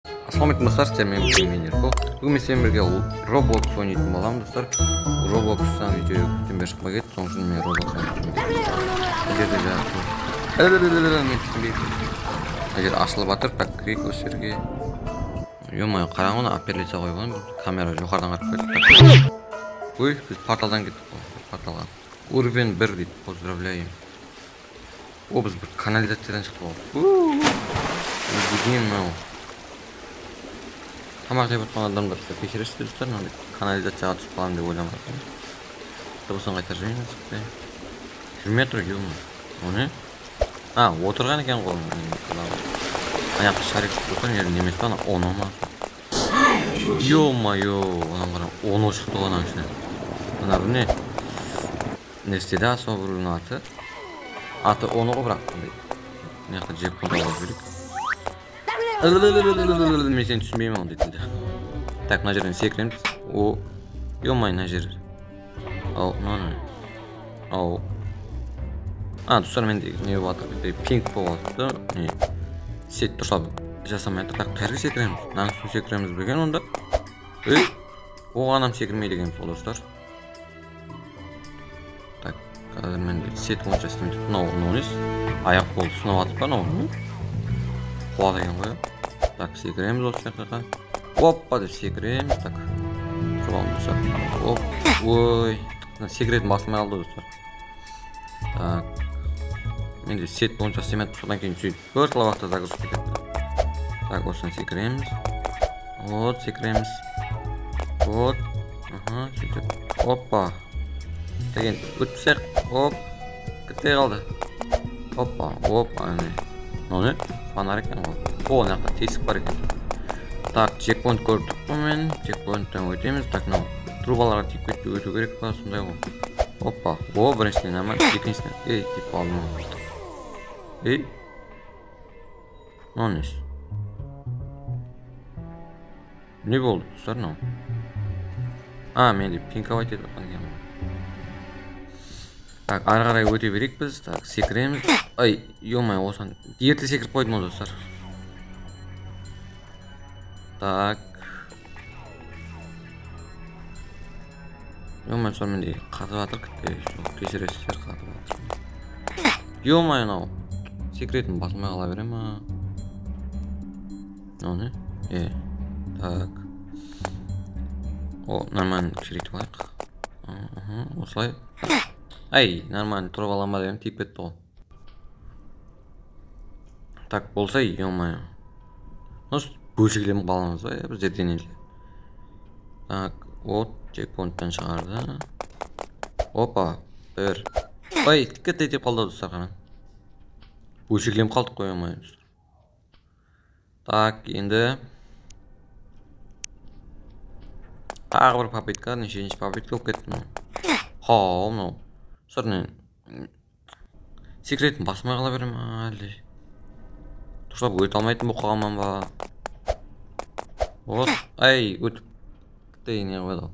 Ассалаумағалейкум, достар, сіздермен бірге мен, Ербол. Бүгін мен сіздермен бірге Roblox ойнайтын боламын, достар. Roblox'тан видео көптен бері шықпай кетті, сол үшін мен Roblox ойнайтын. Бұл жерде жаңағы мен түсінбеймін. Мына жер ашылып жатыр, так, кірейік осы жерге. Ё-моё, қараңғы, оны операция қойып алайын. Камера жоғарыдан қарап кетті. Ой, біз порталдан кеттік қой, порталға. Уровень 1 дейді, поздравляем. О, біз бір канализациядан шықтық ғой. Не мынау? Тамақ жеп жатқан адамдар кешіресіздер, достар, мынандай канализацияға түсіп қаламын деп ойламадым. Дыбысын қайтарып жіберейін, шықпай. Жүрмей тұр, ё-моё. О не? А, отырған екен ғой. Ана жақта шарик тұр, мына жерде немес па, ана оно ма? Ё-моё, ананы қара, оно шықты ғой ананың ішінен. Ана бұл не? Не істеді асау біреудің аты? Аты оно ғой, бірақ қандай. Мына жақта жеп қойып алып жіберейік. Мен сені түсінбеймін ондай тілді. Так, мына жерден секіреміз. О, ё-моё, мына жер. Ау, мына не? Ау. А, достар, менде не болып жатыр? Бізде пинг болып жатыр. Не? Сет дұрыстап жасамай жатыр. Так, қай жерге секіреміз? Мынаның үстіне секіреміз бе екен онда? Ей, оған һәм секірмейді екенбіз ғой, достар. Так, қазір менде сет онша істемейді. Мынау, мынау несі? Аяқ қолды сынап жатыр па мынау? Қуады екен ғой. Так, секіреміз осы жаққа. Опа деп секіреміз. Так, тұрып аламыз, достар. Оп, ой, мына секіретін басылмай қалды, достар. Так, менде сет онша істемеді, содан кейін сөйтіп бір талай уақытта загрузка кетті. Так, осыдан секіреміз. Вот, секіреміз. Вот, аха, сөйтіп. Опа. Так, енді өтсек, оп, кетпей қалды. Опа, опа, әне. Мынау не? Фонарь екен ғой. О, мына жақта тесік бар екен. Так, чекпоинт көріп тұрмын мен. Чекпоинттен өтеміз. Так, мынау трубаларға тиіп кетпей өту керек па, сондай ғой. Опа, о, біріншіден аман, екіншіден, ей, тиіп қалдым ғой. Ей, мынау несі? Не болды, достар, мынау? А, мен де пинковать етіп жатқан екенмін. Так, ары қарай өте берейік біз. Так, секіреміз. Ай, ё-моё, осыған ерте секіріп қойдым ғой, достар. Так. Ё-моё, достар, менде қатып жатыр, кешіресіздер, қатып жатыр. Ё-моё, мынау секіретін басылмай қала бере ма? Мынау не? Е, так. О, нормально кішірейтіп алайық. Аха, осылай. Ай, нормально тұрып аламын ба дегенім тиіп кетті ғой. Так, болса, ё-моё. Осы бөлшекленіп қаламыз ба, иә, біздер денелі. Так, вот, чекпоинттен шығарды. Опа, бір. Ай, кетті деп қалды, достар, қараң. Бөлшекленіп қалдық қой, ё-моё. Так, енді тағы бір попытка, нешінші попытка болып кетті мынау. Хау, мынау. Достар, не секретін басмай қала бере ма әлде? Дұрыстап өте алмайтын болып қалғанмын ба? Вот, ай, өтіп кетті, не қылып еді ол.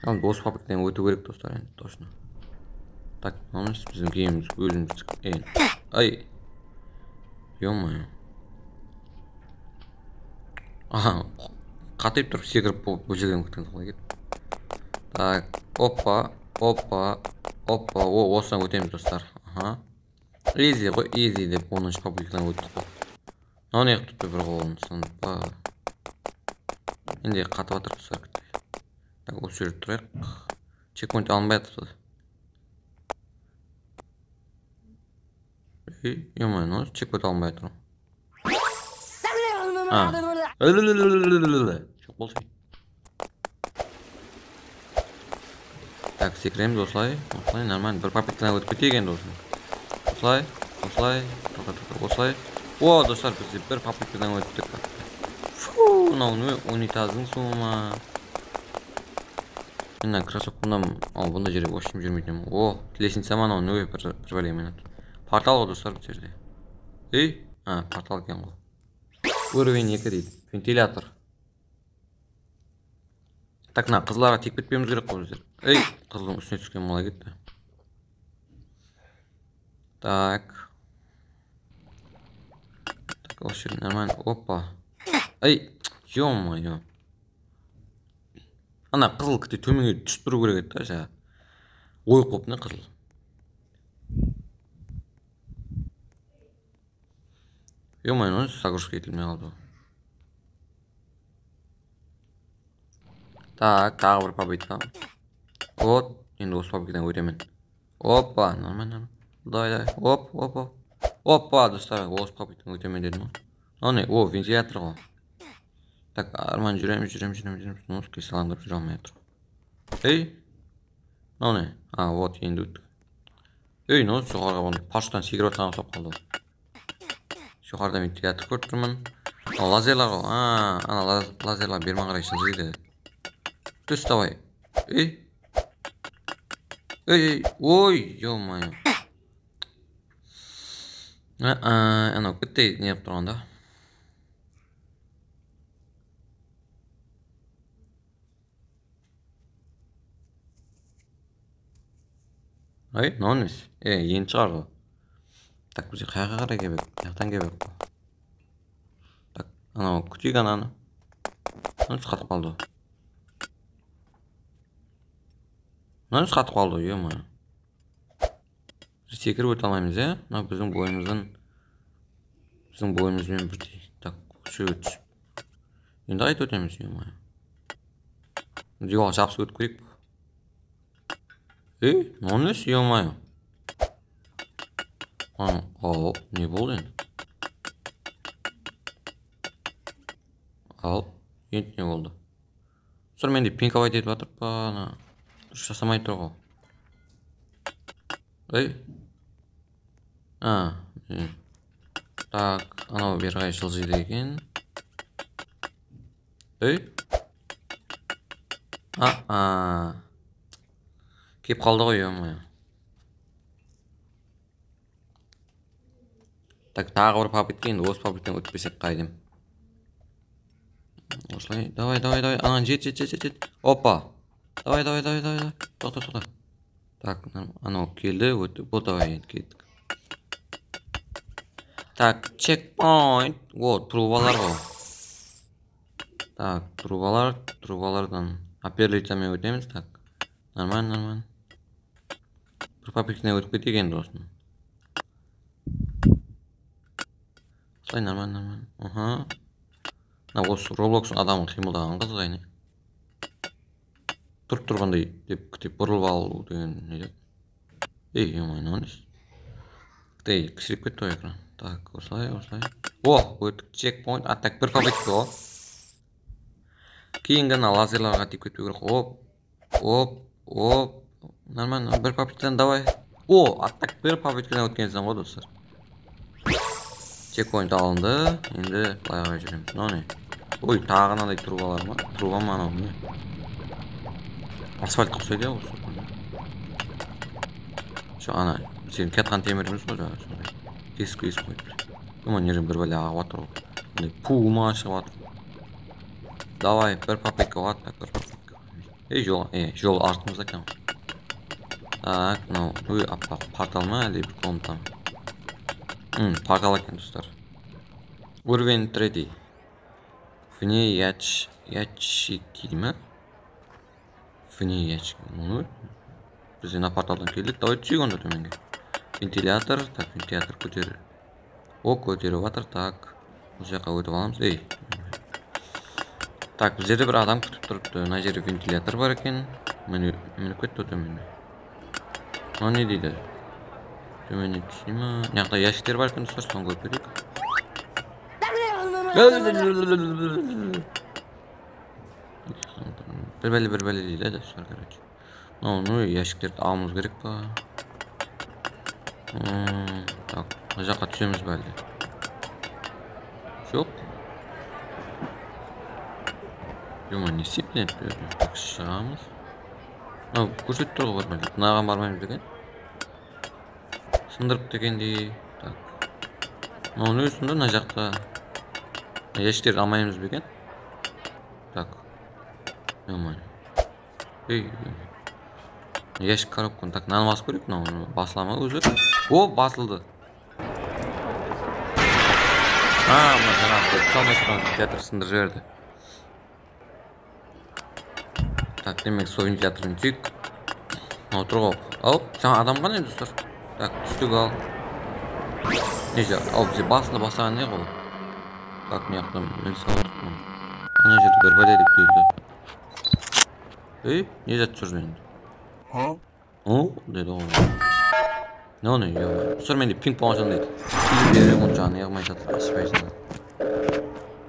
Ал, осы попыткадан өту керек, достар, енді точно. Так, мынау біздің гейміміз өзіміз. Ей, ай. Ё-моё. Аха, қатайып тұрып секіріп болып бөлшегеніп кеткен қалай кетті. Так, опа, опа, опа, о, осыдан өтеміз, достар. Аха. Изи ғой, изи деп оныншы попыткадан өттік қой. Мынау не қылып тұр бір қолын сынып па? Енді қатып жатыр, достар. Так, осы жерде тұрайық. Чекпоинт алынбай жатыр. Ей, ё-моё, мынау чекпоинт алынбай жатыр. А. Жоқ болсын. Так, секіреміз осылай, осылай, нормально. Бір попыткадан өтіп кетейік енді осыны. Осылай, осылай, тоқта, тоқта, осылай. О, достар, біз бір попыткадан өттік. Фу, мынау не, унитаздың суы ма? Мен мына кроссовкамнан, ал, бұндай жерде вообще жүрмейтін едім. О, лестница ма анау, не, бір бәле мен. Портал ғой, достар, бұл жерде. Ей, а, портал екен ғой. Уровень 2 дейді. Вентилятор. Так, мына қызыларға тиіп кетпеуіміз керек қой біздер. Ей, қызылдың үстіне түскен қалай кетті. Так. Так, осы жерде нормально. Опа. Ей, ё-моё. Ана қызыл кіте төменге түсіп тұру керек еді да, жаңа. Ойып қойыпты не қызыл. Ё-моё, загрузка етілмей қалды. Так, тағы бір попытка. Вот, енді осы попыткадан өтемін. Опа, нормально. Давай, давай. Оп, оп, оп. Опа, достар, осы попыткадан өтемін дедім ғой. Мынау не? О, вентилятор ғой. Так, арман жүреміз, жүреміз, жүреміз, жүреміз. Ну, қисалаңдап жүре алмай жатыр. Ей, мынау не? А, вот, енді өттік. Ей, мынау жоғарыға барып, парашюттан секіріп жатқан ұқсап қалды. Жоғарыда вентилятор көріп тұрмын. Мынау лазерлар ғой. А, ана лазерлар берман қарай жылжиды. Түс, давай. Ей. Ей, ей, ой, ё-моё. Анау бітті не қылып тұрған да. Ай, мынау несі? Енді шығар ғой. Так, бізге қай жаққа қарай келіп едік? Мына жақтан келіп едік қой. Так, анау күтейік ананы. Мынау қатып қалды ғой. Мынау қатып қалды ғой, ё-моё. Біз секіріп өте алмаймыз, иә? Мынау біздің бойымызбен бірдей. Так, осы жерге түсіп. Енді қайтып өтеміз, ё-моё. Диуал жабысып өтіп көрейік. Ей, мынау несі, ё-моё? Ал, не болды енді? Ал, енді не болды? Достар, менде пинковать етіп жатыр па, ана дұрыс жасамай тұр ғой. Ей. А, не. Так, анау бері қарай жылжиды екен. Ей. А-а. Кеп қалды ғой, ё-моё. Так, тағы бір попытка, енді осы попыткадан өтпесек қайдем. Осылай, давай, давай, давай, анан жет, жет, жет, жет, жет. Опа. Давай, давай, давай, давай, давай. Тоқта, тоқта. Так, анау келді, өтті. Бұл давай, енді кеттік. Так, чекпоинт. Вот, трубалар ғой. Так, трубалар, трубалардан оперлицамен өтеміз. Так, нормально, нормально. Бір попыткадан өтіп кетейік енді осыны. Осылай, нормально, нормально. Аха. Мына осы Roblox'ың адамын қимылдаған қызық әне. Тұрып тұрғандай деп күтіп бұрылып алу деген не деп. Ей, ё-моё, мынау несі? Ей, кішірейіп кетті ғой экран. Так, осылай, осылай. О, өттік, чекпоинт. А, так, бір попытка ғой. Кейінгі ана лазерларға тиіп кетпеу керек. Оп, оп, оп. Нормально, бір попыткадан давай. О, а так бір попыткадан өткенсің ғой, достар. Чекпоинт алынды. Енді былай қарай жүреміз. Мынау не? Ой, тағы мынандай трубалар ма? Труба ма анау не? Асфальт ұқсайды иә осы. Шо ана, сен кетқан теміріміз ғой жаңа сондай. Кесіп кесіп қойыпты. Мына жерден бір бәле ағып жатыр ғой. Мындай пу ма шығып жатыр. Давай, бір попытка болады, так, бір попытка. Ей, жол, ей, жол артымызда екен ғой. Так, мынау, ой, аппақ портал ма әлде бір комната ма? Портал екен, достар. Уровень третий. Вне ящики ма? Вне ящики. Ну, біз енді порталдан келдік. Давай түсейік онда төменге. Вентилятор, так, вентилятор көтер. О, көтеріп жатыр, так. Осы жаққа өтіп аламыз. Ей. Так, бұл жерде бір адам күтіп тұрыпты. Мына жерде вентилятор бар екен. Міне, мініп кетті төменге. Мынау не дейді? Төменге түсіне ма? Мына жақта ящиктер бар екен, достар, соны көріп көрейік. Бір бәле, бір бәле дейді, достар, короче. Мынау, ну, ящиктерді алуымыз керек па? Так, мына жаққа түсеміз бе әлде? Жоқ. Ё-моё, не істейміз енді? Так, шығамыз. Мынау көрсетіп тұр ғой бір бәле. Мынаған бармаймыз деген. Сындырып дегендей. Так. Мынау не сонда мына жақта? Мына ящиктерді алмаймыз ба екен? Так. Ё-моё. Ей, ящик коробканы. Так, мынаны басып көрейік, мынау басыла ма өзі? О, басылды. Мына жаңағы түсе алмай тұрған вентилятор сындырып жіберді. Так, демек сол вентилятордан түсейік. Мынау тұр ғой. Ау, жаңа адам қандай достар? Так, түстік ал. Не жер? Ау, бізде басында бастаған не ғой? Так, мына жақтан міне салып тұрмын. Ана жерде бір бәле деп келді. Ей, не зат жүр енді? О, деді ғой. Не оны, ё-моё. Достар, менде пинг-понг сондай. Киімдері онша не қылмай жатыр, ашпай жатыр.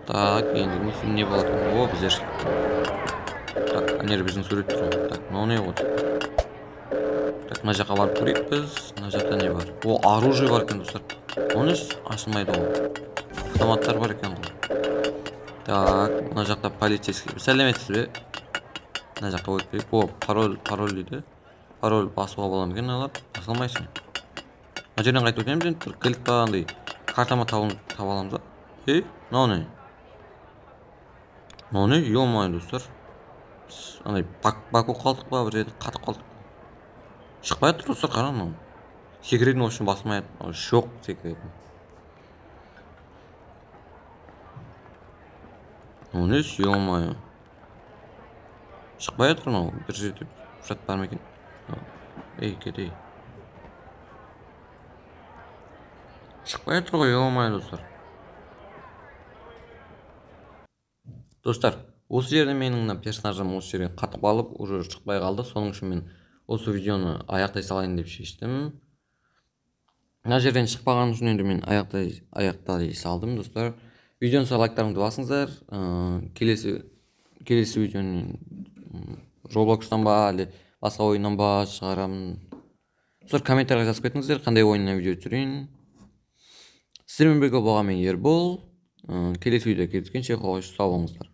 Так, енді не болады? О, біздер. Так, ана жерде біздің сурет тұр ғой. Так, мынау не ғой? Так, мына жаққа барып көрейік біз. Мына жақта не бар? О, оружие бар екен, достар. Оны ашылмайды ғой. Автоматтар бар екен ғой. Так, мына жақта полицейский. Сәлеметсіз бе? Мына жаққа өтпейік. О, пароль, пароль дейді. Пароль басуға бола ма екен мыналар? Баса алмайсың. Мына жерден қайтып өтеміз енді, бір кілт па андай картама таба аламыз ба? Ей, мынау не? Мынау не? Ё-моё, достар. Біз андай бак болып қалдық па, бір жерде қатып қалдық. Шықпай жатыр, достар, қара мынау. Секіретін үшін басылмай жатыр. Жоқ, секіретін. Мынау не? Ё-моё. Шықпай жатыр мынау. Бір жерде зат бар ма екен? Ей, кет, ей. Шықпай жатыр ғой, ё-моё, достар. Достар, осы жерде менің мына персонажым осы жерге қатып қалып, уже шықпай қалды. Соның үшін мен осы видеоны аяқтай салайын деп шештім. Мына жерден шықпаған үшін енді мен аяқтай салдым, достар. Видеоны сал лайктарыңды басыңыздар. Келесі видеоны Roblox'тан ба, әлде басқа ойыннан ба шығарамын. Достар, комментарийға жазып кетіңіздер, қандай ойыннан видео түсірейін. Сіздермен бірге болған мен Ербол. Келесі видеода кездескенше қош, сау болыңыздар.